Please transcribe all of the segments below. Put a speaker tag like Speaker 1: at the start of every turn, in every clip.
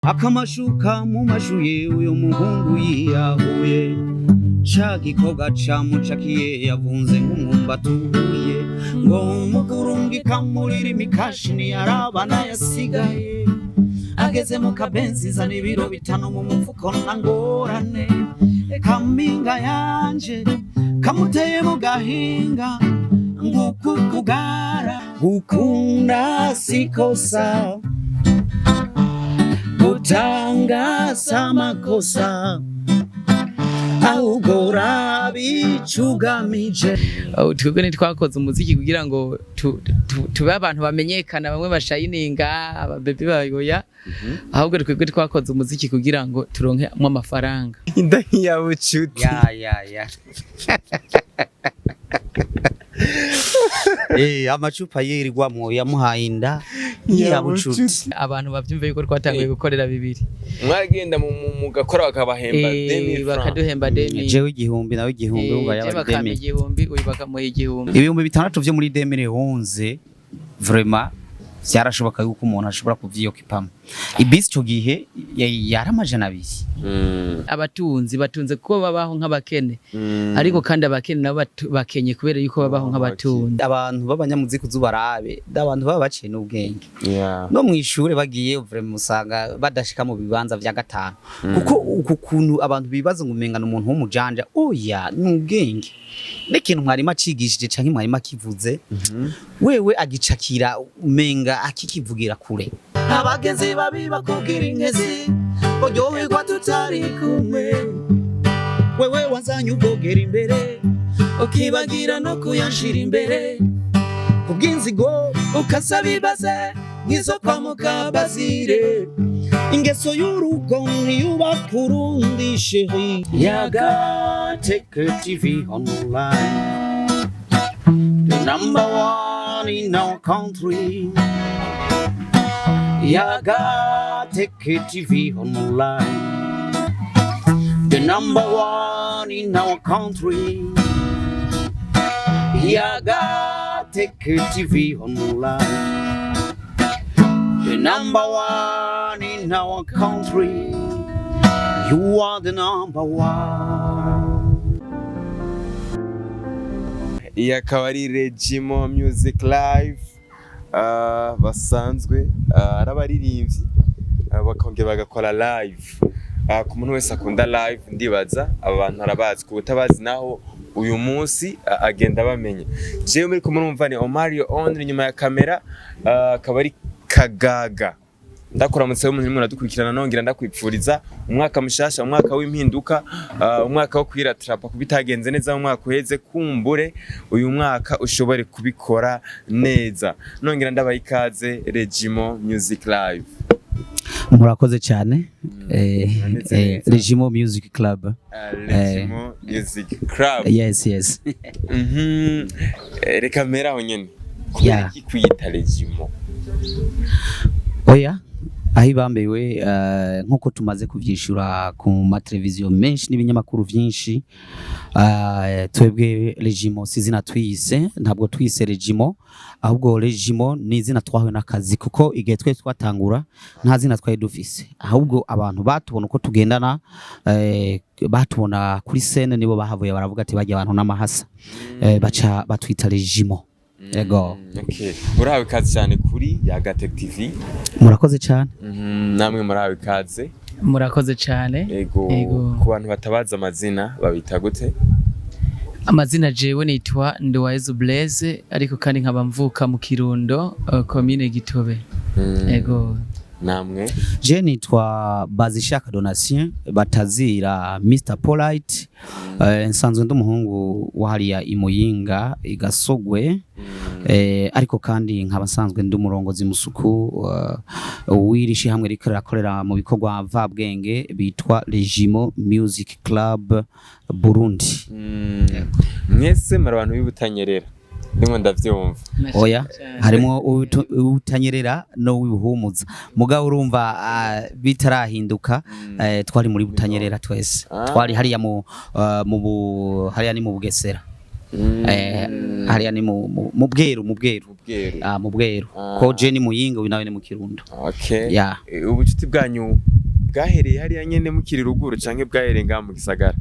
Speaker 1: Akamashuka mu mashuye, uyu muhungu yiyahuye. Ca gikobwa camucakiye, yavunze nk'umwumbati uhuye. Ngo umugurungika murira imikashi, ntiyaraba yasigaye ageze mu kabenzi. Zana ibiro 5 mu mufuko na ngorane. Kaminga yanje kamuteye mu gahinga, nguku kugara. Gukunda sikosa, gutanga samakosa, ahubwo rabicugamije.
Speaker 2: Twebwe ntitwakoze umuziki kugira ngo tube abantu bamenyekana, bamwe bashayininga ababebi bayoya. Ahubwo twebwe twakoze umuziki kugira ngo turonkemo amafaranga.
Speaker 3: Inda nk'iya bucuti.
Speaker 1: Ya, amacupa yirirwamwo yamuhaye inda ya bucuti.
Speaker 2: Abantu bavyumve yuko twatanguye gukorera bibiri.
Speaker 3: Mwagenda mugakora bakabahemba 2000 francs.
Speaker 2: Bakaduhemba 2000.
Speaker 1: Jewe 1000, nawe 1000, urumva
Speaker 2: je
Speaker 1: yaba
Speaker 2: bakampa
Speaker 1: 2000.
Speaker 2: 1000, uyu bakamuha 1000.
Speaker 1: 6000 vyo muri 2011, vraiment vyarashoboka yuko umuntu ashobora kuvyiyokipamo. Ibisi ico gihe yari 200.
Speaker 2: Abatunzi batunze kuko babaho nk'abakene, ariko kandi abakene nabo bakenye kubera yuko babaho nk'abatunzi.
Speaker 1: Abantu b'abanyamuziki uzubarabe, abantu baba baciye n'ubwenge. No mwishure bagiye, vraiment usanga badashika mu bibanza vya gatanu, kuko uku kuntu abantu bibaza ngo umenga umuntu w'umujanja, oya, ni ubwenge n'ikintu mwarimu acigishije canke mwarimu akivuze, wewe agicakira, umenga akikivugira kure. Abagenzi babi bakubwira inkezi, uryoherwa tutari kumwe. Wewe wazanye ubwogera imbere, ukibagira no kuyanshira imbere. Kubw'inzigo ukasaba ibaze nk'izo kwa Mukabazire. Ingeso y'urugo ntiyubaka urundi. Chérie, Yaga Teke TV online, the number one in our country. Yaga Teke TV online, the number one in our country. Yaga Teke TV online, the number one in our country. You are the number one.
Speaker 3: Iyi akaba ari Regimo Music Live. Basanzwe ari abaririmbyi, bakongera bagakora live. Ku muntu wese akunda live, ndibaza aba bantu arabazi. Ku butabazi naho, uyu munsi agenda bamenya. Jewe muri kumurumva ni Omario Only, inyuma ya kamera akaba ari Kagaga. Ndakuramutse umuntu urimo uradukurikirana, nongera ndakwipfuriza umwaka mushasha, umwaka w'impinduka, umwaka wo kwiratrapa kuba itagenze neza mu mwaka uheze. Kumbure uyu mwaka ushobore kubikora neza. Nongera ndabaha ikaze, Regimo Music Live.
Speaker 1: Murakoze cyane.
Speaker 3: Murakoze neza.
Speaker 1: Regimo Music Club.
Speaker 3: Regimo Music Club.
Speaker 1: Yes.
Speaker 3: Reka mpere aho nyene. Kubera iki kwiyita Regimo?
Speaker 1: Oya, aho ibambewe, nk'uko tumaze kuvyishura ku mateleviziyo menshi n'ibinyamakuru vyinshi, twebwe Regimo si izina twiyise. Ntabwo twise Regimo, ahubwo Regimo ni izina twahawe n'akazi, kuko igihe twe twatangura nta zina twari dufise. Ahubwo abantu batubona uko tugendana, batubona kuri scène, nibo bahavuye baravuga ati bajya abantu n'amahasa, baca batwita Regimo. Ego.
Speaker 3: Okay. Urahawe ikaze cyane kuri Yagatec TV.
Speaker 1: Murakoze cyane.
Speaker 3: Namwe murahawe ikaze.
Speaker 2: Murakoze cyane.
Speaker 3: Ego.
Speaker 2: Ego.
Speaker 3: Ku bantu batabaza amazina, babita gute?
Speaker 2: Amazina, jewe nitwa Nduwayezu Blaise, ariko kandi nkaba mvuka mu Kirundo, komine Gitobe. Ego.
Speaker 3: Namwe?
Speaker 1: Je nitwa Bazishaka Donatien, batazira Mr Polite. Nsanzwe ndi umuhungu wa hariya imuyinga igasogwe, ariko kandi nkaba nsanzwe ndi umurongozi musuku w'iri hamwe riko rirakorera mu bikorwa mvabwenge bitwa Regimo Music Club Burundi.
Speaker 3: Mwese muri abantu b'Ibutanyerera, ndimo ndavyumva.
Speaker 1: Oya, harimo uw'Ibutanyerera n'uw'Ibuhumuza, mugabo urumva bitarahinduka, twari muri Butanyerera twese.
Speaker 3: Ah.
Speaker 1: Twari hariya mu hariya ni mu Bugesera. Hariya ni mu Bweru, mu Bweru.
Speaker 3: Mu Bweru.
Speaker 1: Ah, mu Bweru.
Speaker 3: Ah.
Speaker 1: Ko je ni Muyinga, uyu nawe ni mu Kirundo.
Speaker 3: Okay.
Speaker 1: Yeah.
Speaker 3: Ubucuti bwanyu bwahereye hariya nyene mukiri ruguru canke bwahereye ngaha mu gisagara?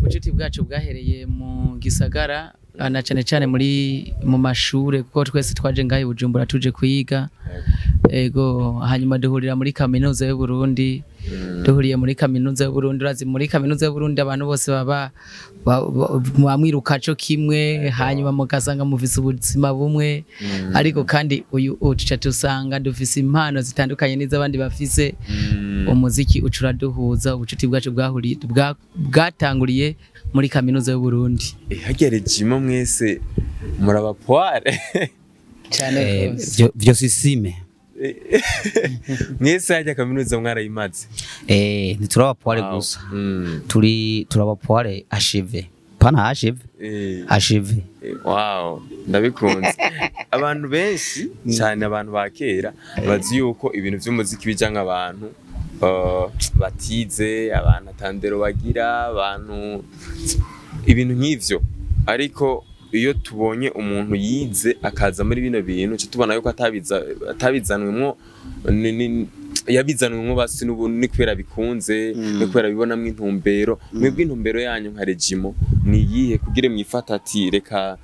Speaker 2: Ubucuti bwacu bwahereye mu gisagara, na cane cane mu mashure, kuko twese twaje ngaha i Bujumbura tuje kwiga. Ego, hanyuma duhurira muri Kaminuza y'u Burundi. Duhuriye muri Kaminuza y'u Burundi, urazi muri Kaminuza y'u Burundi abantu bose baba bamwiruka co kimwe, hanyuma mugasanga mufise ubuzima bumwe. Ariko kandi uyu uca tusanga dufise impano zitandukanye n'iz'abandi bafise. Umuziki uca uraduhuza. Ubucuti bwacu bwatanguriye muri Kaminuza y'u Burundi.
Speaker 3: Harya regimo mwese murabapoire?
Speaker 2: Cane gose.
Speaker 1: Vyo sisime.
Speaker 3: Mwese harya kaminuza mwarayimaze?
Speaker 1: Ntituraba poire gusa. Turi turaba poire achevé, pana achevé. Achevé.
Speaker 3: Wow, ndabikunze. Abantu benshi cyane, abantu ba kera bazi yuko ibintu by'umuziki bija nk'abantu batize, abantu atandero bagira, abantu ibintu nk'ivyo. Ariko iyo tubonye umuntu yize akaza muri bino bintu, ca tubona yuko atabizanwemwo, yabizanwemwo basi n'ubu ni kubera bikunze, ni kubera bibonamwo intumbero. Mwebwe intumbero yanyu nka regimo ni iyihe kugira mwifata ati reka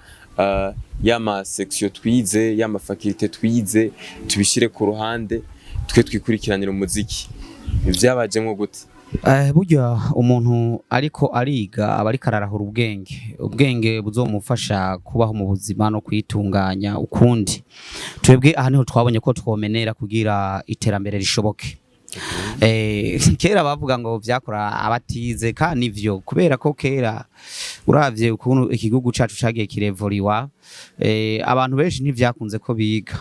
Speaker 3: yama section twize, yama faculté twize, tubishire ku ruhande, twe twikurikiranira umuziki? Ivyabajemwo gute?
Speaker 1: Burya umuntu ariko ariga aba ariko ararahura ubwenge, ubwenge buzomufasha kubaho mu buzima no kwitunganya ukundi. Twebwe aha niho twabonye ko twomenera kugira iterambere rishoboke. Kera bavuga ngo vyakora abatize, kandi nivyo, kubera ko kera uravye ukuntu igihugu cacu cagiye kirevoriwa, abantu benshi ntivyakunze ko biga.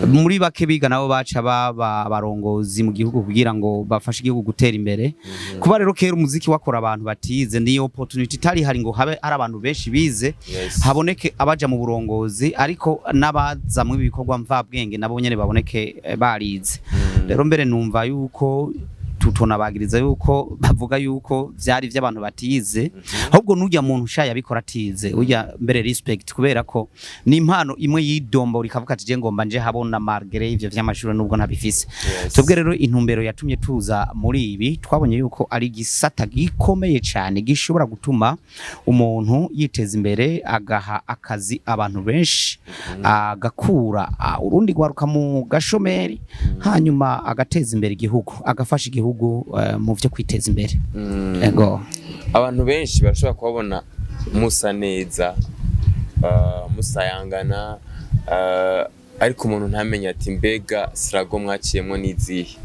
Speaker 1: Muri bake biga nabo baca baba abarongozi mu gihugu kugira ngo bafashe igihugu gutera imbere. Kuba rero kera umuziki wakora abantu batize, niyo opportunity itari hari ngo habe hari abantu benshi bize, haboneke abaja mu burongozi, ariko n'abaza mu ibikorwa mvabwenge nabo nyene baboneke barize. Rero mbere numva yuko tutonabagiriza yuko bavuga yuko vyari vy'abantu batize, ahubwo n'urya muntu ushaye abikora atize, urya mbere respect, kubera ko ni impano imwe yidombo rikavuga ati je ngomba nje habona malgré ivyo vy'amashuri nubwo ntabifise. Twebwe rero intumbero yatumye tuza muri ibi, twabonye yuko ari igisata gikomeye cyane gishobora gutuma umuntu yiteza imbere, agaha akazi abantu benshi, agakura urundi rwaruka mu gashomeri, hanyuma agateza imbere igihugu, agafasha igihugu mu vyo kwiteza imbere. Ego.
Speaker 3: Abantu benshi barashobora kubabona musa neza, musayangana, ariko umuntu ntamenye ati mbega sirago mwaciyemwo n'izihe.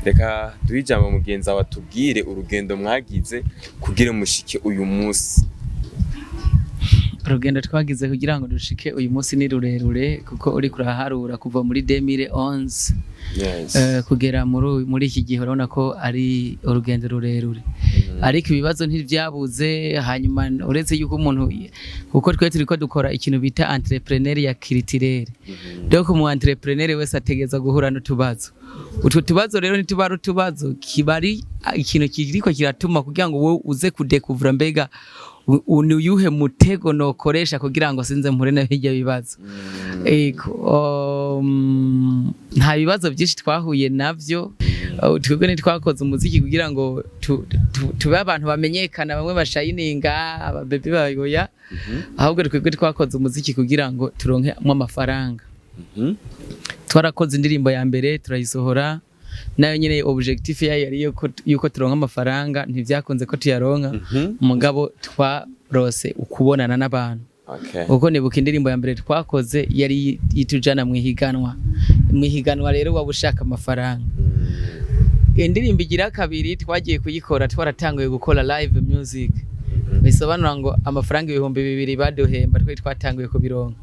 Speaker 3: Reka duhe ijambo mugenzi wawe atubwire urugendo mwagize kugira mushike uyu munsi.
Speaker 2: Urugendo twagize kugira ngo dushike uyu munsi ni rurerure, kuko uri kuraharura kuva muri 2011 kugera muri iki gihe, urabona ko ari urugendo rurerure. Ariko ibibazo ntivyabuze. Hanyuma uretse yuko umuntu, kuko twe turiko dukora ikintu bita entrepreneur ya culturel, donc umu entrepreneur wese ategereza guhura n'utubazo. Utwo tubazo rero ntituba ari utubazo, kiba ari ikintu kiriko kiratuma kugira ngo wowe uze kudekuvura mbega ni uyuhe mutego nokoresha kugira ngo sinze mpure na bijya bibazo. Ego, nta bibazo byinshi twahuye navyo. Twebwe ntitwakoze umuziki kugira ngo tube abantu bamenyekana, bamwe bashayininga, ababebi bayoya. Ahubwo twebwe twakoze umuziki kugira ngo turonkemwo amafaranga. Twarakoze indirimbo ya mbere turayisohora, nayo nyine objectif yayo yari yuko turonka amafaranga. Ntivyakunze ko tuyaronka, mugabo twarose ukubonana n'abantu. Kuko nibuka indirimbo ya mbere twakoze yari itujana mu ihiganwa. Mu ihiganwa rero waba ushaka amafaranga. Indirimbo igira kabiri twagiye kuyikora twaratanguye gukora live music, bisobanura ngo amafaranga 2000 baduhemba twari twatanguye kubironka.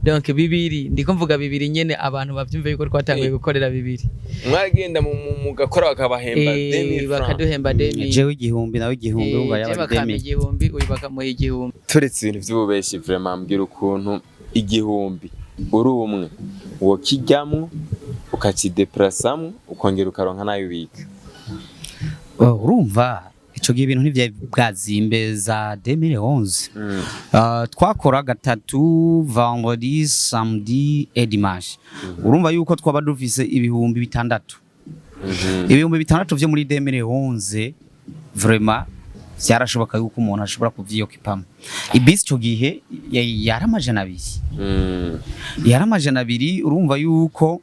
Speaker 2: Donc bibiri, ndiko mvuga bibiri nyene, abantu bavyumve yuko twatanguye gukorera bibiri.
Speaker 3: Mwagenda mugakora bakabahemba 2000 francs?
Speaker 2: Bakaduhemba 2000.
Speaker 1: Jewe 1000, nawe 1000, urumva
Speaker 2: je
Speaker 1: yaba
Speaker 2: bakampa
Speaker 1: 2000.
Speaker 2: 1000, uyu bakamuha 1000.
Speaker 3: Turetse ibintu vy'ububeshi, vraiment mbwira ukuntu 1000 uri umwe wokijyamwo, ukakideplasamwo, ukongera ukaronka nayo ubika.
Speaker 1: Oh, urumva Ico gihe ibintu ntivyari bwazimbe za 2011. Twakora gatatu, vendredi, samedi et dimanche. Urumva yuko twaba dufise 6000. 6000 vyo muri 2011, vraiment vyarashoboka yuko umuntu ashobora kuvyiyokipamo. Ibisi ico gihe yari 200. Yari 200. Urumva yuko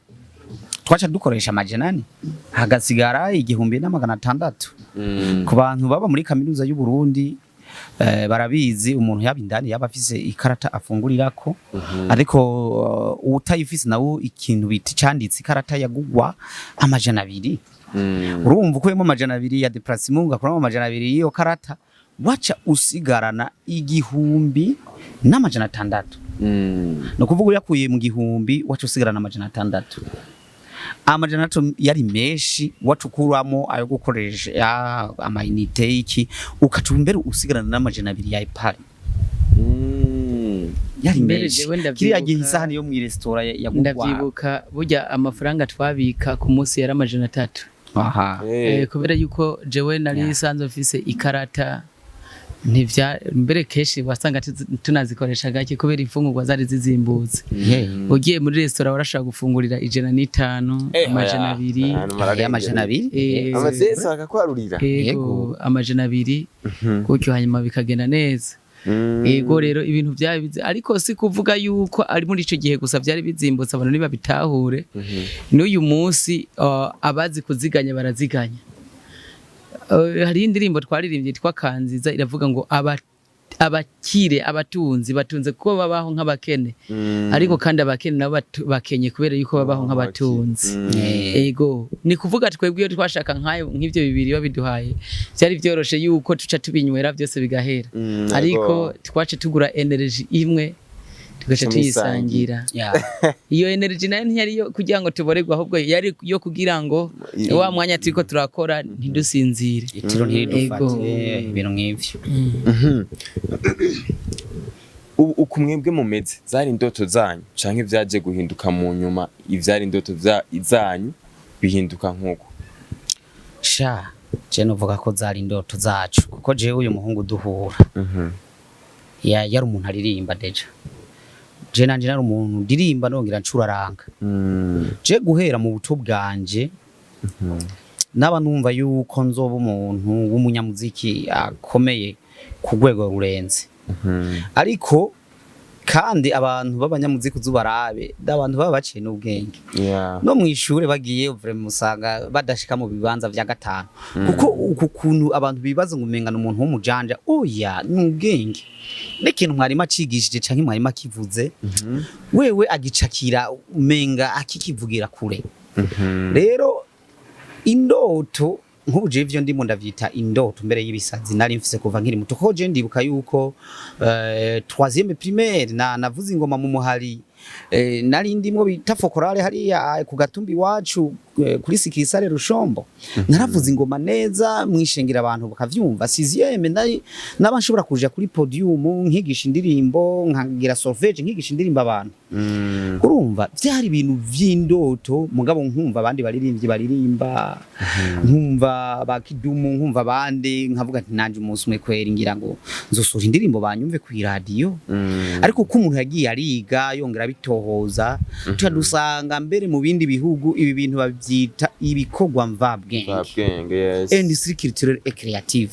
Speaker 1: twaca dukoresha 400, hagasigara 1600. Ku bantu baba muri kaminuza y'u Burundi, barabizi, umuntu yaba indani yaba afise ikarata afungurirako, ariko utayifise nawo ikintu bita canditse ikarata yagugwa 200. Urumva ukuyemo 200 ya déplacement, ugakuramo 200 y'iyo karata, waca usigarana 1600. Ni ukuvuga uyakuye mu 1000, waca usigarana 600. 600 yari menshi, waca ukuramo ayo gukoresha amayinite y'iki, ukaca mbere usigarana n'200 ya ipari. Yari
Speaker 2: Mbere
Speaker 1: menshi.
Speaker 2: jewe ndavyibuka-
Speaker 1: Kiriya gihe isahani yo mw'iresitora yagugwa
Speaker 2: Ndavyibuka burya amafaranga twabika ku munsi yari 300.
Speaker 1: Aha.
Speaker 2: Kubera yuko jewe nari nsanzwe mfise ikarata, ntivya mbere kenshi wasanga tunazikoresha gake kubera imfungurwa zari zizimbutse. Ugiye muri resitora warashobora gufungurira 105, 200.
Speaker 1: 200.
Speaker 3: Amadesi bakakwarurira.
Speaker 2: Ego,
Speaker 1: Yego.
Speaker 2: 200 gutyo, hanyuma bikagenda neza. Ego rero ibintu byari ariko si kuvuga yuko ari muri ico gihe gusa byari bizimbutse, abantu ntibabitahure. N'uyu munsi abazi kuziganya baraziganya. Hari indirimbo twaririmbye yitwa Kanziza, iravuga ngo abakire, abatunzi batunze kuko babaho nk'abakene, ariko kandi abakene nabo bakenye kubera yuko babaho nk'abatunzi. Ego, ni kuvuga twebwe iyo twashaka nk'ayo, nk'ivyo bibiri babiduhaye, byari byoroshe yuko tuca tubinywera byose bigahera, ariko twace tugura energy imwe, tugaca tuyisangira. Iyo energy nayo ntiyari yo kugira ngo tuborerwe, ahubwo yari yo kugira ngo wa mwanya turiko turakora ntidusinzire.
Speaker 1: Itiro ntiridufate.
Speaker 2: Ego.
Speaker 1: Ibintu nk'ivyo.
Speaker 3: Ubu uku mwebwe mumeze, zari indoto zanyu canke vyaje guhinduka mu nyuma? Ivyari indoto zanyu bihinduka nk'uko?
Speaker 1: Sha, je novuga ko zari indoto zacu, kuko jewe uyu muhungu duhura yari umuntu aririmba déjà. Je nanje nari umuntu ndirimba nongera ncuraranga. Je guhera mu buto bwanje naba numva yuko nzoba umuntu w'umunyamuziki akomeye ku rwego rurenze. Ariko kandi abantu b'abanyamuziki uzubarabe, abantu baba baciye n'ubwenge. No mw'ishure bagiye, vraiment usanga badashika mu bibanza vya gatanu, kuko uku kuntu abantu bibaza ngo umenga umuntu w'umujanja, oya, ni ubwenge n'ikintu mwarimu acigishije canke mwarimu akivuze, wewe agicakira umenga akikivugira kure. Rero indoto nk'ubu jewe ivyo ndimo ndavyita indoto mbere y'ibisazi nari mfise kuva nkiri muto, kuko je ndibuka yuko troisième primaire na navuze ingoma mu muhari, nari ndimwo bita fokorale hariya ku gatumbi iwacu, kuri sikisare Rushombo. Naravuze ingoma neza mwishengera, abantu bakavyumva. Sixième nari naba nshobora kuja kuri podium nkigisha indirimbo, nkagira solfège, nkigisha indirimbo abantu. Urumva vyari ibintu vy'indoto, mugabo nkumva abandi baririmbyi baririmba, nkumva ba Kidumu, nkumva abandi, nkavuga nti nanje umunsi umwe kweri ngira ngo nzosohora indirimbo banyumve ku iradiyo. Ariko uko umuntu yagiye ariga yongera abitohoza, tuca dusanga mbere mu bindi bihugu ibi bintu bavyita ibikorwa mvabwenge.
Speaker 3: Mvabwenge, yes.
Speaker 1: Industrie culturelle et créative.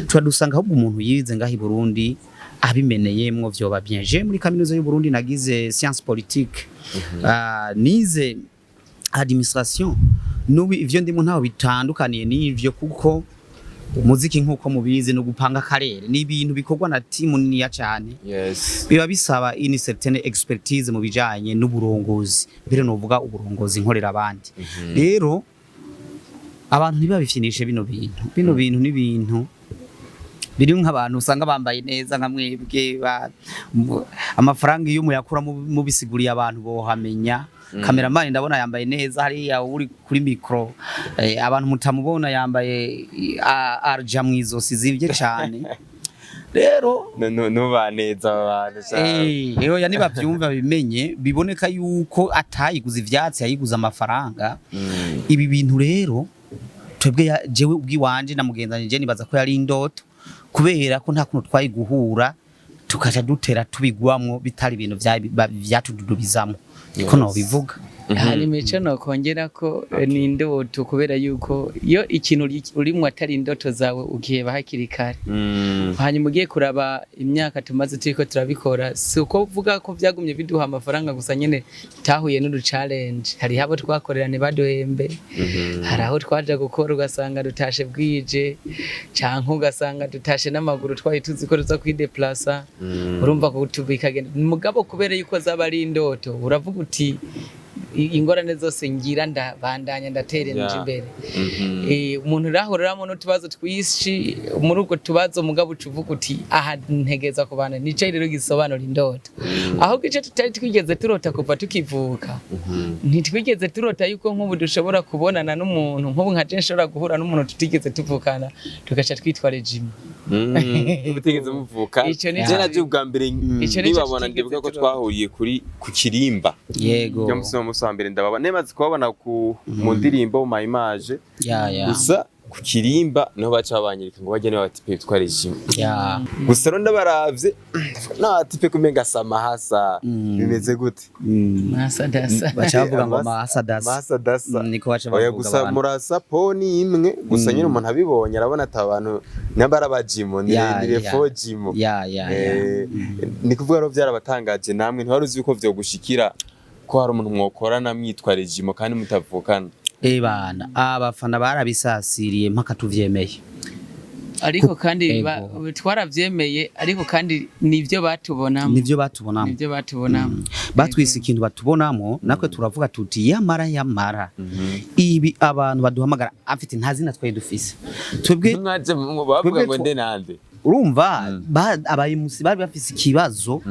Speaker 1: Tuca dusanga ahubwo umuntu yize ngaho i Burundi abimeneyemwo vyoba bien. Je muri kaminuza y'u Burundi nagize science politique, nize administration. N'ubu ivyo ndimo ntaho bitandukaniye n'ivyo, kuko umuziki nk'uko mubizi no gupanga akarere ni ibintu bikorwa na timu niniya cyane. Biba bisaba une certaine expertise mu bijanye n'uburongozi, mbere novuga uburongozi nkorera abandi. Rero abantu ntibabifyinishe bino bintu. Bino bintu ni ibintu biri nk'abantu usanga bambaye neza nka mwebwe, amafaranga iyo muyakura mubisiguriye abantu bohamenya. Kameramani ndabona yambaye neza hariya uri kuri micro, abantu mutamubona yambaye arja mwizosi zivye cane rero.
Speaker 3: Nubaneza abantu cyane.
Speaker 1: Oya, nibavyumva bimenye, biboneka yuko atayiguze ivyatsi, yayiguze amafaranga. Ibi bintu rero Twebwe jewe ubwiwanje na mugenzanye, je nibaza ko yari indoto, kubera ko nta kuntu twari guhura tukaja dutera tubigwamwo bitari ibintu vyatududubizamwo, niko nobivuga.
Speaker 2: Hanyuma ico nokongera ko ni indoto, kubera yuko iyo ikintu urimwo atari indoto zawe, ugiheba hakiri kare. Hanyuma ugiye kuraba imyaka tumaze turiko turabikora, si uko uvuga ko vyagumye biduha amafaranga gusa nyene, tutahuye n'udu challenge. Hariho abo twakorera ntibaduhembe, hari aho twaja gukora ugasanga dutashe bwije, canke ugasanga dutashe n'amaguru, twari tuzi ko tuza kwideplasa. Urumva ko bikagenda, mugabo kubera yuko zaba ari indoto, uravuga uti ingorane zose ngira ndabandanya, ndatera inje imbere. Umuntu urahuriramo n'utubazo twinshi, muri ubwo tubazo mugabo uca uvuga uti aha ntegeza ku bantu. Nico rero gisobanura indoto. Ahubwo ico tutari twigeze turota kuva tukivuka, ntitwigeze turota yuko nk'ubu dushobora kubonana n'umuntu, nk'ubu nka je nshobora guhura n'umuntu tutigeze tuvukana, tugaca twitwa Regime.
Speaker 3: Mutigeze muvuka.
Speaker 2: Ico nico
Speaker 3: Je naje ubwa mbere
Speaker 2: Ico nico
Speaker 3: nibabona,
Speaker 2: tutigeze
Speaker 3: ndibuka ko
Speaker 2: turota.
Speaker 3: twahuriye kuri ku Kirimba.
Speaker 1: Yego.
Speaker 3: Yo musi wa musi wa mbere ndababona, nemaze kubabona ku mu ndirimbo ma image gusa. Ku Kirimba niho baca babanyereka ngo bajye niba batipe bitwa Regime. Gusa rero ndabaravye na type kumenga samahasa, bimeze gute?
Speaker 2: Masa dasa.
Speaker 1: Baca bavuga ngo mahasa dasa.
Speaker 3: Mahasa dasa.
Speaker 1: Niko baca
Speaker 3: Oya,
Speaker 1: bavuga
Speaker 3: gusa
Speaker 1: abantu.
Speaker 3: murasa poni imwe gusa nyine, umuntu abibonye arabona ati abantu namba ari abajimo ni ni refo jimo.
Speaker 1: Ya.
Speaker 3: Ni kuvuga rero byarabatangaje namwe, ntiwari uzi yuko vyogushikira ko hari umuntu mwokorana mwitwa Regimo kandi mutavukana?
Speaker 1: Bana, abafana barabisasiriye mpaka tuvyemeye.
Speaker 2: Ariko kandi
Speaker 1: Ego.
Speaker 2: twaravyemeye, ariko kandi nivyo batubonamo.
Speaker 1: Nivyo batubonamo.
Speaker 2: Nivyo batubonamo.
Speaker 1: Batwise ikintu batubonamo, natwe turavuga tuti yamara yamara ibi abantu baduhamagara afite nta zina twari dufise twebwe.
Speaker 3: Mwaje mu bavuga
Speaker 1: Twebwe
Speaker 3: ngo nde nande?
Speaker 1: Urumva abayimusi bari bafise ikibazo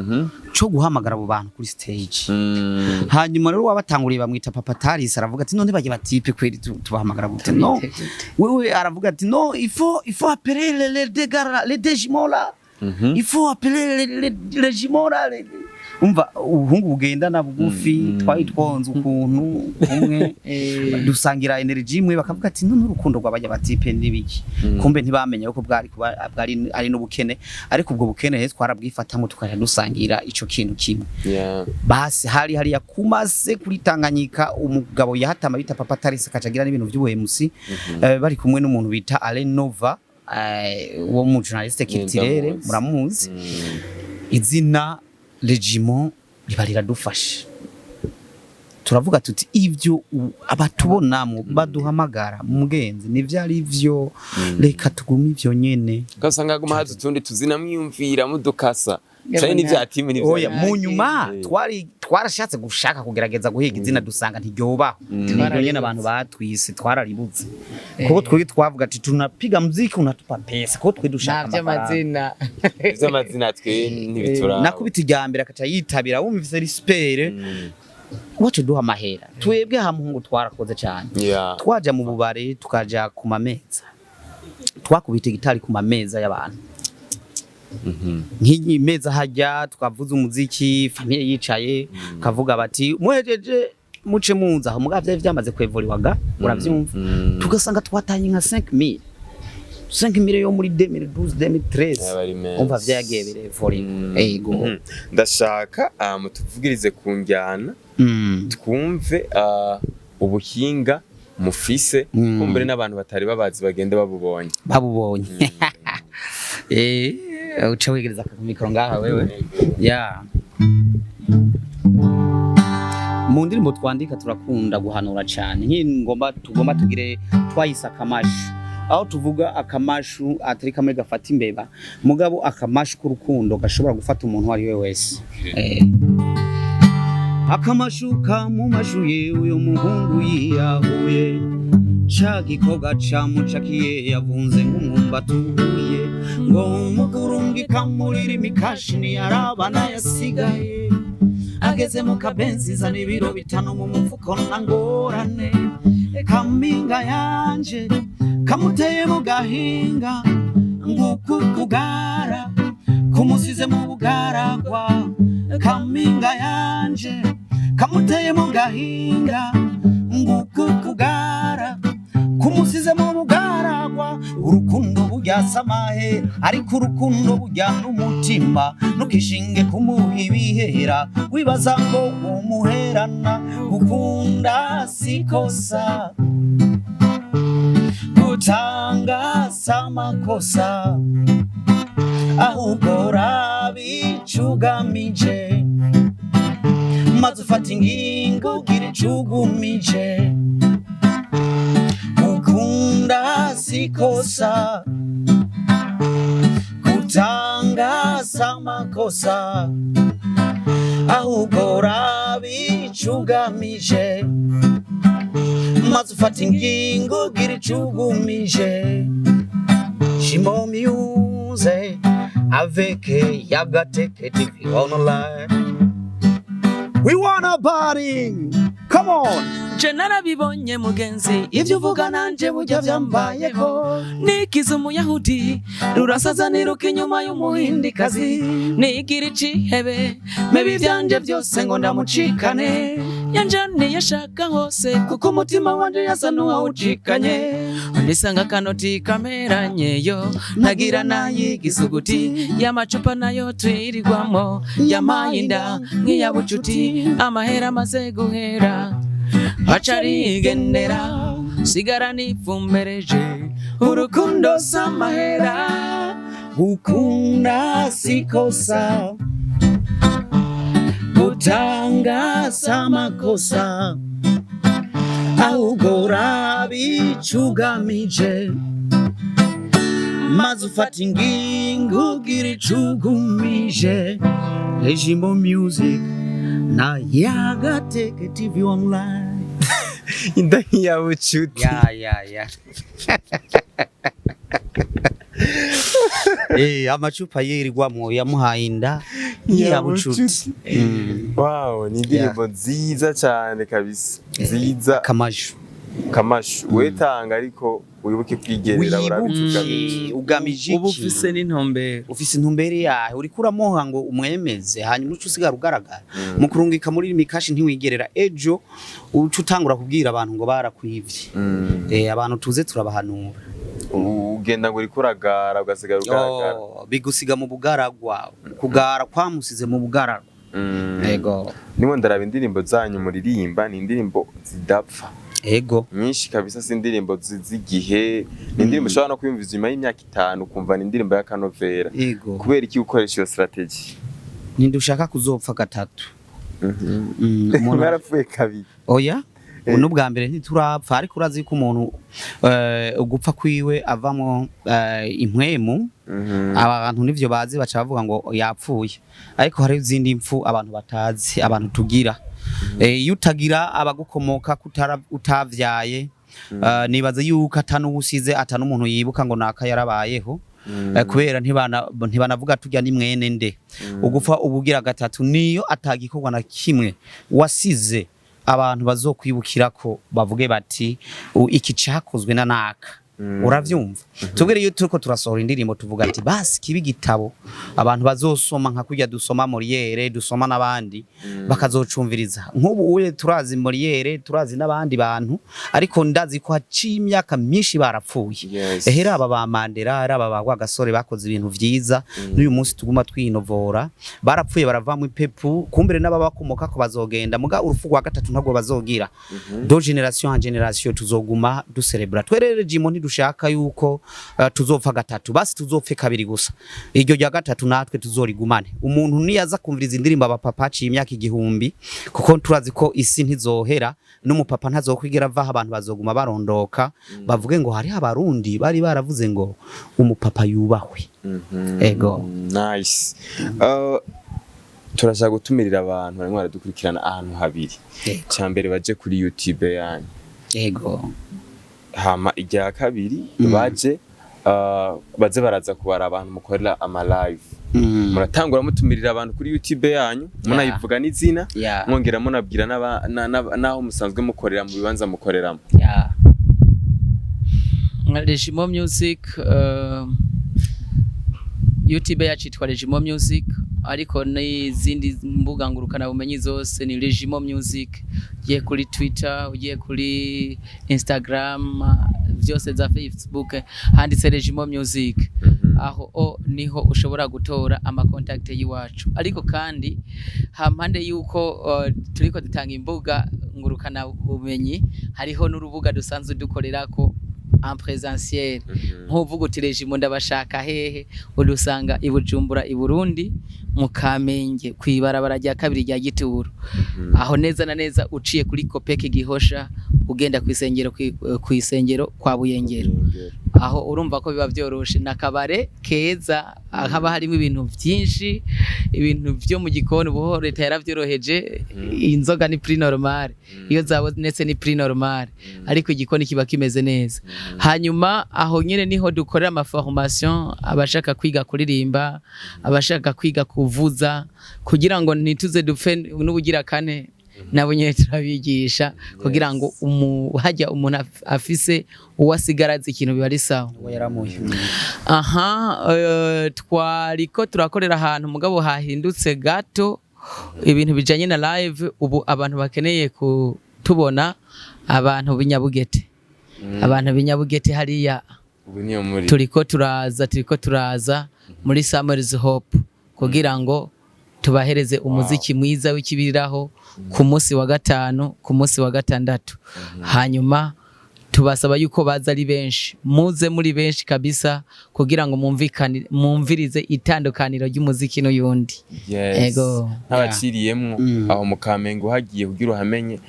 Speaker 1: co guhamagara abo bantu kuri stage. Hanyuma rero wabatanguriye bamwita Papa Taris, aravuga ati none bagiye batipe kweri tubahamagara gute? No
Speaker 2: Tubite gute?
Speaker 1: Wewe aravuga ati no, il faut appeler les deux gars là, les deux jumeaux là, il faut appeler les jumeaux là, umva ubuhungu bugendana bugufi, twari twonze ukuntu kumwe, dusangira energy imwe, bakavuga ati none urukundo rw'abajya batipe n'ibiki? Kumbe ntibamenye ko bwari kuba bwari ari n'ubukene, ariko ubwo bukene rero twarabwifatamo, tukaja dusangira ico kintu kimwe. Basi hari hariya kumase kuri Tanganyika, umugabo yahatama bita Papa Taris, akacagira n'ibintu by'ubuhemusi, bari kumwe n'umuntu bita Alain Nova, wo mu journaliste culturel.
Speaker 3: Ndamuzi.
Speaker 1: Muramuzi. Izina Regimo riba riradufasha, turavuga tuti ibyo abatubonamwo baduhamagara mugenzi nivyo ari vyo, reka tugume ivyo nyene.
Speaker 3: Ugasanga haguma haza utundi tuzina mwiyumvira mudukasa
Speaker 2: Yego,
Speaker 3: canke n'ivya timu n'ivya
Speaker 1: Oya, mu nyuma twari twarashatse gushaka kugerageza guhiga izina, dusanga ntiryobaho. Niryo nyene abantu batwise, twararibuze, kuko twebwe twavuga ati tunapiga muziki, unatupa pesa, kuko twe dushaka
Speaker 2: nta
Speaker 1: amafaranga.
Speaker 2: vy'amazina.
Speaker 3: Ivy'amazina twe ntibituraba.
Speaker 1: Nakubita irya mbere akaca yitabira, wumvise risipere, wacu duha amahera. Twebwe ha muhungu twarakoze cyane. Twaja mu bubare, tukaja ku mameza, twakubita gitari ku mameza y'abantu, nk'iyi meza hajya, tukavuza umuziki, famille yicaye, kavuga bati muhejeje muce muza aho, mugabo vyari vyamaze kwevuriwaga, uravyumva. Tugasanga twatanye nka 5000, 5000 yo muri 2012, 2013.
Speaker 3: Yaba ari menshi.
Speaker 1: Umva vyagiye birevuriwa, ego.
Speaker 3: Ndashaka mutuvugirize ku njyana, twumve ubuhinga mufise, kumbure n'abantu batari babazi bagende babubonye.
Speaker 1: Babubonye. Uca wegereza ku mikoro ngaha wewe. Ya, mu ndirimbo twandika turakunda guhanura cyane, nk'ingoma tugomba tugire twayise akamashu, aho tuvuga akamashu atari kamwe gafata imbeba, mugabo akamashu k'urukundo gashobora gufata umuntu uwo ari we wese. Akamashu kamumashuye uyu muhungu yiyahuye, ca gikobwa camucakiye yavunze nk'umwumbati uhuye, ngo umukurungi kamurira imikashi ntiyarabana yasigaye ageze mu kabenzi, zana ibiro 5 mu mufuko na ngorane, kaminga yanje kamuteye mu gahinga, nguku kugara kumusize mu bugaragwa, kaminga yanje kamuteye mu gahinga, nguku kugara kumusize mu bugaragwa. Urukundo burya samahe, ariko urukundo burya n'umutima. Ntukishinge kumuha ibihera, wibaza ngo umuherana. Gukunda sikosa, gutanga samakosa, ahubwo rabicugamije, maze ufata ingingo ugira icugumije. Gukunda sikosa, gutanga samakosa, ahubwo rabicugamije, maze ufata ingingo ugira icugumije. Shimo Music avec Yagateke TV online. We wanna party. Come on.
Speaker 2: Je narabibonye mugenzi,
Speaker 1: Ibyo uvuga nanje burya byambayeko.
Speaker 2: Nikiza umuyahudi rurasaza, niruka inyuma y'umuhindikazi, nigira icihebe mebe ivyanje byose ngo ndamucikane. Yanjaniye ashaka hose, kuko umutima wanje yasa n'uwawucikanye. Ndisanga akanoti kameranyeyo, ntagira nayigisuguti y'amacupa nayo twirirwamo, yampaye inda nk'iya bucuti. Amahera amaze guhera aca arigendera, sigara nifumbereje. Urukundo samahera.
Speaker 1: Gukunda sikosa, gutanga samakosa, ahubwo rabicugamije, maze ufata ingingo ugira icugumije. Regimo Music na Yagateke TV online.
Speaker 3: Inda nk'iya bucuti.
Speaker 1: Ya. Amacupa yirirwamwo yamuhaye inda ya bucuti.
Speaker 3: Wow, ni indirimbo nziza cyane kabisa, nziza.
Speaker 1: Kamashu.
Speaker 3: Kamashu wetanga, ariko wibuke kwigerera urabicugamije.
Speaker 1: Wibuke ugamije
Speaker 2: Uba
Speaker 1: iki?
Speaker 2: ufise n'intumbero.
Speaker 1: Ufise intumbero yawe, uriko uramuha ngo umwemeze, hanyuma uca usigara ugaragara mu kurungika muri mikashi, ntiwigerera. Ejo uca utangura kubwira abantu ngo barakwivye. Abantu tuze turabahanura.
Speaker 3: Ugenda ngo uriko uragara, ugasigara ugaragara.
Speaker 1: Oh, bigusiga mu bugaragwa, kugara kwamusize mu bugaragwa. Ego.
Speaker 3: Nimwe ndaraba indirimbo zanyu muririmba, ni indirimbo zidapfa.
Speaker 1: Ego.
Speaker 3: Nyinshi kabisa, si indirimbo z'igihe, ni indirimbo ushobora no kwiyumviza nyuma y'imyaka 5 ukumva ni indirimbo y'akanovera.
Speaker 1: Ego.
Speaker 3: Kubera iki ukoresha iyo strategy?
Speaker 1: Ninde ushaka kuzopfa gatatu?
Speaker 3: Mwarapfuye kabiri.
Speaker 1: Oya, ubu bwa mbere ntiturapfa, ariko urazi ko umuntu ugupfa kwiwe avamo impwemu. Abantu nivyo bazi, baca bavuga ngo yapfuye, ariko hari izindi mpfu abantu batazi, abantu tugira. Iyo utagira abagukomoka, utavyaye, nibaza yuko atanuwusize, atanumuntu yibuka ngo naka yarabayeho. Kubera ntibanavuga turya ni mwene nde. Ugupfa ubugira gatatu niyo atagikorwa na kimwe wasize, abantu bazokwibukirako bavuge bati iki cakozwe na naka. Uravyumva? Tubwire, iyo turiko turasohora indirimbo tuvuga ati basi kibi gitabo abantu bazosoma, nka kurya dusoma Molière, dusoma n'abandi, bakazocumviriza. Nk'ubu uye turazi Molière, turazi n'abandi bantu, ariko ndazi ko haciye imyaka myinshi barapfuye. Ehera aba ba Mandela, ari aba ba Rwagasore bakoze ibintu vyiza, n'uyu munsi tuguma twinovora, barapfuye baravamo ipepu, kumbere n'ababakomoka ko bazogenda, muga urupfu rwa gatatu ntabwo bazogira. De génération en génération tuzoguma ducelebra. Twerere Jimo ntidushaka yuko tuzopfa gatatu, basi tuzopfe kabiri gusa, iryo rya gatatu natwe tuzorigumane. Umuntu niyaza kumviriza indirimbo abapapa aciye imyaka 1000, kuko turazi ko isi ntizohera n'umupapa ntazokwigera avaho, abantu bazoguma barondoka bavuge ngo hariho abarundi bari baravuze ngo umupapa yubahwe. Ego.
Speaker 3: Nice. Turashaka gutumirira abantu barimo baradukurikirana ahantu habiri.
Speaker 1: Ego.
Speaker 3: Icya mbere, baje kuri YouTube yanyu.
Speaker 1: Ego.
Speaker 3: Hama irya kabiri, baje baze baraza kubara abantu mukorera ama live. Muratangura mutumirira abantu kuri YouTube yanyu, munayivuga n'izina, mwongera munabwira n'aho musanzwe mukorera, mu bibanza mukoreramo.
Speaker 2: Regimo Music, YouTube yacu yitwa Regimo Music, ariko n'izindi mbuga ngurukana bumenyi zose ni Regimo Music. Ugiye kuri Twitter, ugiye kuri Instagram, vyose za Facebook handitse Regimo Music. Aho o niho ushobora gutora ama contact y'iwacu. Ariko kandi hampande yuko turiko dutanga imbuga ngurukana bumenyi, hariho n'urubuga dusanzwe dukorerako en présentiel. Nkuvuga uti Regimo ndabashaka hehe? Udusanga i Bujumbura, i Burundi, mu Kamenge, kw'ibarabara rya kabiri rya Gituro, aho neza na neza uciye kuri Kopeke Gihosha, ugenda kw'isengero, kw'isengero kwa Buyengero. Aho urumva ko biba vyoroshe, n'akabare keza, haba harimo ibintu vyinshi, ibintu vyo mu gikoni. Ubu leta yaravyoroheje, inzoga ni prix normal, iyo zabonetse ni prix normal, ariko igikoni kiba kimeze neza. Hanyuma aho nyene niho dukorera ama formation, abashaka kwiga kuririmba, abashaka kwiga kuvuza, kugira ngo ntituze dupfe n'ubugira kane, nabo nyene turabigisha kugira ngo hajya umuntu afise uwo asigaraza ikintu, biba ari sawa.
Speaker 1: Uwo yaramuye.
Speaker 2: Aha twariko turakorera ahantu, mugabo hahindutse gato ibintu bijanye na live. Ubu abantu bakeneye kutubona, abantu b'inyabugete, abantu b'inyabugete hariya,
Speaker 3: Ubu niyo muri
Speaker 2: turiko turaza muri Samuel's Hope kugira ngo tubahereze umuziki mwiza w'ikibiriraho ku munsi wa gatanu, ku munsi wa gatandatu. Hanyuma tubasaba yuko baza ari benshi, muze muri benshi kabisa, kugira ngo mumvikane, mumvirize itandukaniro ry'umuziki n'uyundi.
Speaker 3: Yes.
Speaker 2: Ego.
Speaker 3: Nk'abaciriyemwo, aho mu Kamenge uhagiye kugira uhamenye,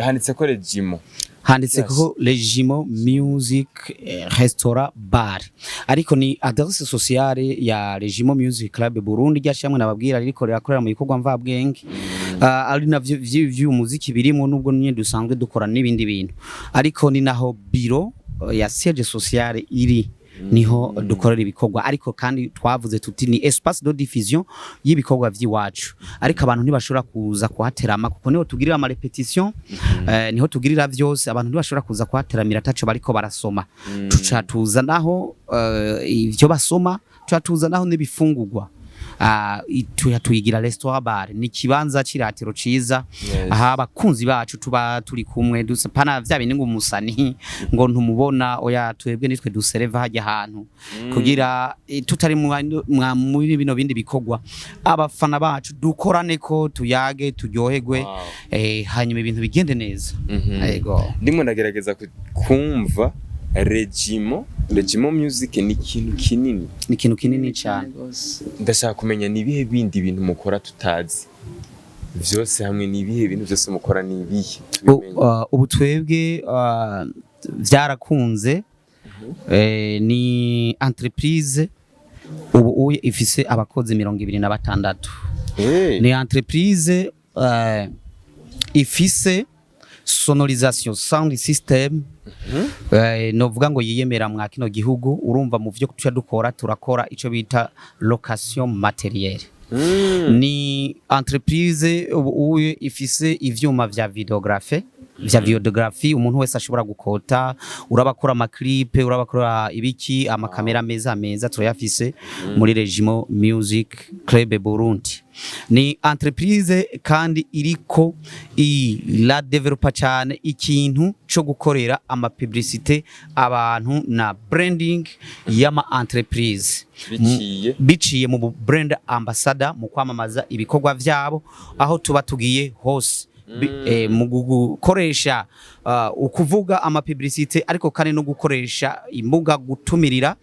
Speaker 3: handitse ko Regimo.
Speaker 1: Handitse
Speaker 3: Yes.
Speaker 1: ko Regimo Music Restaurant Bar, ariko ni adresse sociale ya Regimo Music Club Burundi, ryashamwe nababwira ririko rirakorera mu bikorwa mvabwenge, ari navyo vy'umuziki birimo, nubwo nyine dusanzwe dukora n'ibindi bintu, ariko ni naho biro ya siège sociale iri, niho dukorera ibikorwa. Ariko kandi twavuze tuti ni espace de diffusion y'ibikorwa vy'iwacu, ariko abantu ntibashobora kuza kuhaterama kuko niho tugirira ama répétition, niho tugirira vyose. Abantu ntibashobora kuza kuhateramira ataco bariko barasoma. Tuca tuza naho ivyo basoma, tuca tuza naho n'ibifungurwa. Tuyigira restaurant bar, ni ikibanza c'iratiro ciza. Aha abakunzi bacu tuba turi kumwe dusa pana vya bindi ngo umusani ngo ntumubona. Oya, twebwe nitwe dusereva hajya ahantu kugira tutari muri bino bindi bikorwa, abafana bacu dukorane ko tuyage, turyoherwe, hanyuma ibintu bigende neza. Yego.
Speaker 3: Ndimo ndagerageza kumva Regimo Music ni ikintu kinini.
Speaker 1: Ni ikintu kinini cyane.
Speaker 2: Rwose.
Speaker 3: Ndashaka kumenya ni ibihe bindi bintu mukora tutazi. Vyose hamwe ni ibihe bintu byose mukora, ni ibihe? Tubimenye.
Speaker 1: Ubu twebwe vyarakunze, ni entreprise ubu uye ifise abakozi 26. Ni entreprise ifise sonorisation, sound system, novuga ngo yiyemera mwa kino gihugu. Urumva mu vyo tuca dukora, turakora ico bita location matériel. Ni entreprise ubu uye ifise ivyuma vya vidéographie, vya vidéographie umuntu wese ashobora gukota, urabakora ama clip, urabakora ibiki, amakamera meza meza turayafise muri Regimo Music Club Burundi. Ni entreprise kandi iriko ira developa cyane ikintu co gukorera ama publicité abantu na branding y'ama entreprise.
Speaker 3: Biciye
Speaker 1: Biciye mu brand ambassador, mu kwamamaza ibikorwa vyabo aho tuba tugiye hose. Mu gukoresha ukuvuga ama publicité, ariko kandi no gukoresha imbuga, gutumirira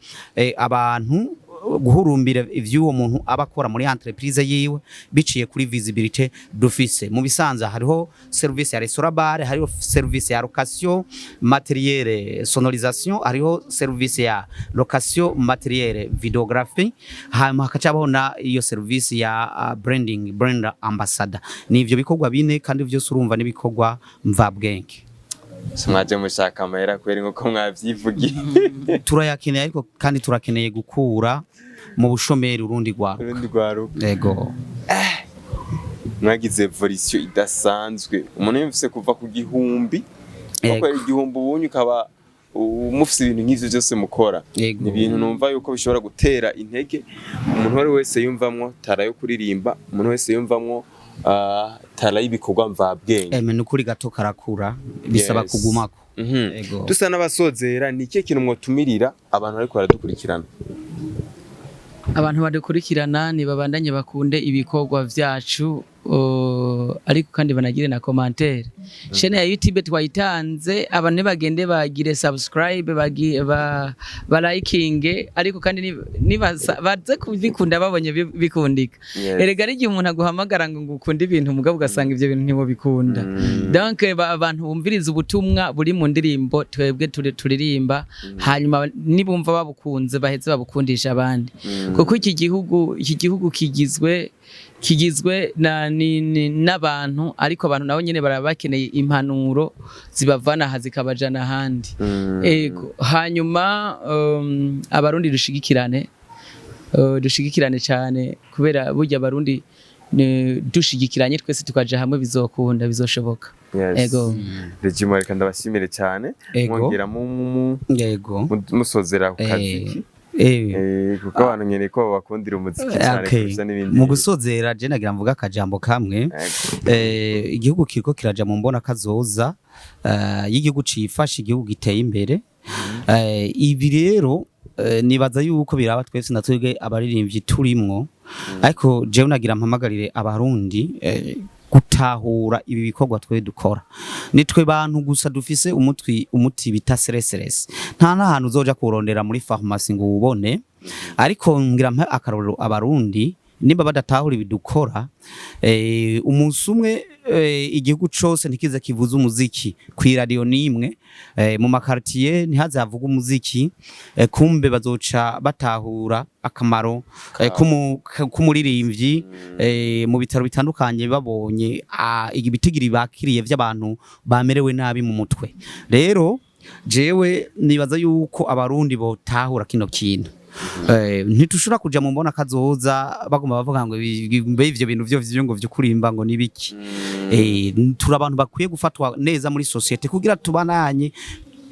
Speaker 1: abantu guhurumbira ivy'uwo muntu aba akora muri entreprise yiwe biciye kuri visibilité dufise. Mu bisanzwe hariho service ya restaurant bar, hariho service ya location matériel sonorisation, hariho service ya location matériel vidéographie, hanyuma hakacabaho na iyo service ya branding, brand ambassador. Ni ivyo bikorwa bine, kandi vyose urumva n'ibikorwa mvabwenge.
Speaker 3: Mwaje mushaka amahera kubera nkuko mwavyivugiye?
Speaker 1: Turayakeneye, ariko kandi turakeneye gukura mu bushomeri urundi rwaruka.
Speaker 3: Urundi rwaruka.
Speaker 1: Yego.
Speaker 3: Mwagize évolution idasanzwe, umuntu yumvise kuva ku 1000
Speaker 1: Yego.
Speaker 3: bakorera 1000, ubunye ukaba mufise ibintu nk'ivyo byose mukora.
Speaker 1: Yego.
Speaker 3: Ni ibintu numva yuko bishobora gutera intege umuntu uwo ari we wese yumvamwo talent yo kuririmba, umuntu wese yumvamwo talent y'ibikorwa mvabwenge.
Speaker 1: Eme, nukuri gato karakura, bisaba
Speaker 3: Yes.
Speaker 1: kugumako. Ego.
Speaker 3: Dusa n'abasozera, ni ikihe kintu mwotumirira abantu bariko baradukurikirana?
Speaker 2: Abantu badukurikirana ntibabandanye bakunde ibikorwa vyacu, ariko kandi banagire na commentaire. Chaîne ya YouTube twayitanze, abantu nibagende bagire subscribe, balikinge, ariko kandi baze kubikunda babonye bikundika. Erega ari igihe umuntu aguhamagara ngo ngukunde ibintu, mugabo ugasanga ivyo bintu ntibobikunda. Donc abantu bumviriza ubutumwa buri mu ndirimbo twebwe turirimba, hanyuma nibumva babukunze baheze babukundisha abandi, kuko iki gihugu kigizwe n'abantu, ariko abantu nabo nyene baraba bakeneye impanuro zibavana aha zikabajana ahandi. Ego, hanyuma abarundi dushigikirane, dushigikirane cyane, kubera burya abarundi dushigikiranye twese tukaja hamwe bizokunda, bizoshoboka. Ego.
Speaker 3: Regimo, reka ndabashimire cyane.
Speaker 1: Ego.
Speaker 3: Mwongera
Speaker 1: Yego.
Speaker 3: musozera ku kaziki. Kuko abantu nkeneye ko babakundira umuziki cyane kurusha n'ibindi.
Speaker 1: Mu gusozera, je nagira mvuga akajambo kamwe.
Speaker 3: Ego.
Speaker 1: Igihugu kiriko kiraja mu mbona kazoza y'igihugu cifashe, igihugu giteye imbere. Ibi rero nibaza yuko biraba twese na twebwe abaririmbyi turimwo, ariko jewe nagira mpamagarire abarundi gutahura ibi bikorwa twe dukora. Nitwe bantu gusa dufise umutwi umuti bita stress, nta n'ahantu uzoja kurondera muri pharmacie ngo uwubone. Ariko ngira mpe akarorero abarundi, nimba badatahura ibidukora, umunsi umwe igihugu cose ntikize kivuza umuziki kw'iradiyo nimwe, mu makartier ntihaze havuga umuziki, kumbe bazoca batahura akamaro k'umuririmbyi mu bitaro bitandukanye, babonye ibitigiri bakiriye vy'abantu bamerewe nabi mu mutwe. Rero jewe nibaza yuko abarundi botahura kino kintu. Ntitushobora kuja mu mbona kazoza bagomba bavuga ngo mbe ivyo bintu vyo vyo ngo vy'ukurimba ngo nibiki. Turi abantu bakwiye gufatwa neza muri société kugira tubananye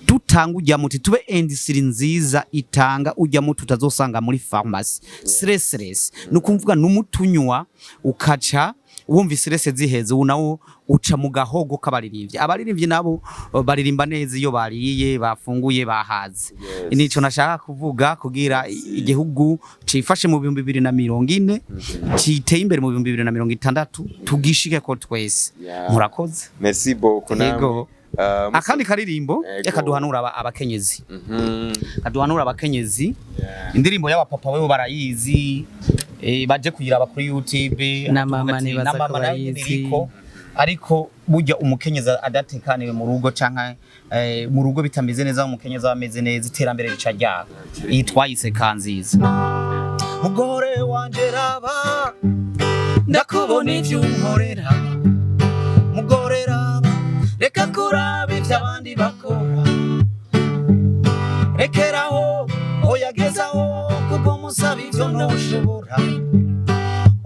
Speaker 1: dutanga ujya muti, tube industrie nziza itanga ujya muti utazosanga muri pharmacie. Stress ni ukuvuga n'umutunywa ukaca wumva stress ziheze, ubu nawo uca mu gahogo k'abaririmbyi. Abaririmbyi nabo baririmba neza iyo bariye, bafunguye, bahaze. Nico nashaka kuvuga kugira igihugu cifashe mu 2040, citeye imbere mu 2060, tugishike ko twese. Murakoze.
Speaker 3: Merci beaucoup namwe.
Speaker 1: Yego. Akandi karirimbo.
Speaker 3: Yego.
Speaker 1: Reka duhanura abakenyezi. Kaduhanura abakenyezi. Indirimbo y'abapapa wewe barayizi, baje kuyiraba kuri YouTube.
Speaker 2: Na mama
Speaker 1: Ati,
Speaker 2: nibaza
Speaker 1: na
Speaker 2: ko
Speaker 1: mama nayo nyene
Speaker 2: bayizi.
Speaker 1: iriko. Ariko burya umukenyezi adatekaniwe mu rugo canke mu rugo bitameze neza, umukenyezi aba ameze neza, iterambere rica ryaka. Iyi twayise Kanziza. Mugore wanje, raba ndakubona ivyo unkorera. Mugore, raba, reka kuraba ivyo abandi bakora. Rekeraho, oyagezaho kubwo musaba ivyo ntushobora.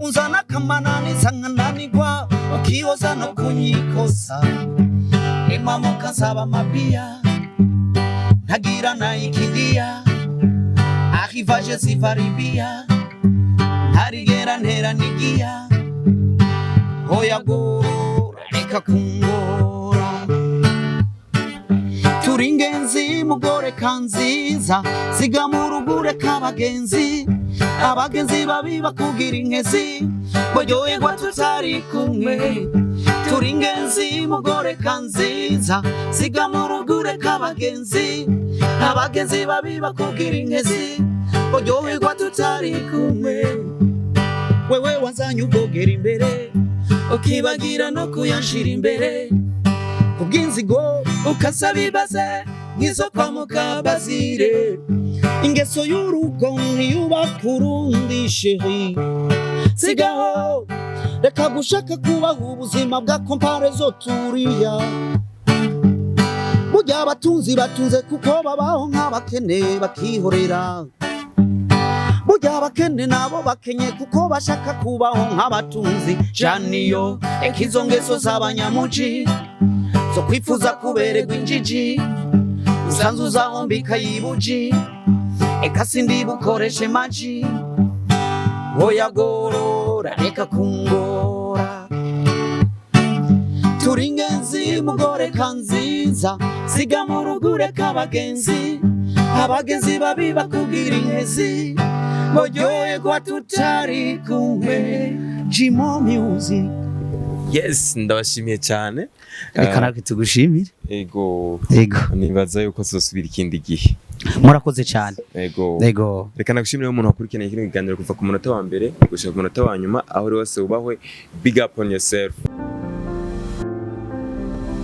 Speaker 1: Unzana akamananiza nkananigwa, ukiyoza no kunyikoza. Imamuka nsaba amabiya, ntagira nayikidiya arrivage ziva Libya, ntarigera ntera nigiya. Oya gora, reka kungora. Turi ingenzi, mugore Kanziza, siga mu rugo ureka abagenzi. Abagenzi babi bakugira inkezi, baryoherwa tutari kumwe. Turi ingenzi, mugore Kanziza, siga mu rugo ureka abagenzi. Abagenzi babi bakugira inkezi, baryoherwa tutari kumwe. Wewe wazanye ubwogera imbere, ukibagira no kuyanshira imbere. Kubw'inzigo ukasaba ibaze nk'izo kwa Mukabazire. Ingeso y'urugo ntiyubaka urundi. Chérie, sigaho, reka gushaka kubaho ubuzima bwa comparaison. Turiya burya abatunzi batunze kuko babaho nk'abakene bakihorera. Burya abakene nabo bakenye kuko bashaka kubaho nk'abatunzi. Janiyo, eka izo ngeso z'abanyamuji zo kwifuza kubererwa injiji. Usanze uzahombika yibuji, eka sindi bukoreshe maji. Oya gorora, reka kungora. Turi ingenzi, mugoreka nziza, siga mu rugo ureka abagenzi. Abagenzi babi bakubwira inkezi, boryoherwa tutari kumwe. Jimo Music.
Speaker 3: Yes, ndabashimiye cyane.
Speaker 1: Reka natwe tugushimire.
Speaker 3: Ego.
Speaker 1: Ego.
Speaker 3: Nibaza yuko tuzosubira ikindi gihe.
Speaker 1: Murakoze cyane.
Speaker 3: Ego.
Speaker 1: Ego.
Speaker 3: Reka nagushimire umuntu wakurikiranye kino kiganiro kuva ku munota wa mbere gushika ku munota wa nyuma. Aho uri hose wubahwe, big up on yourself.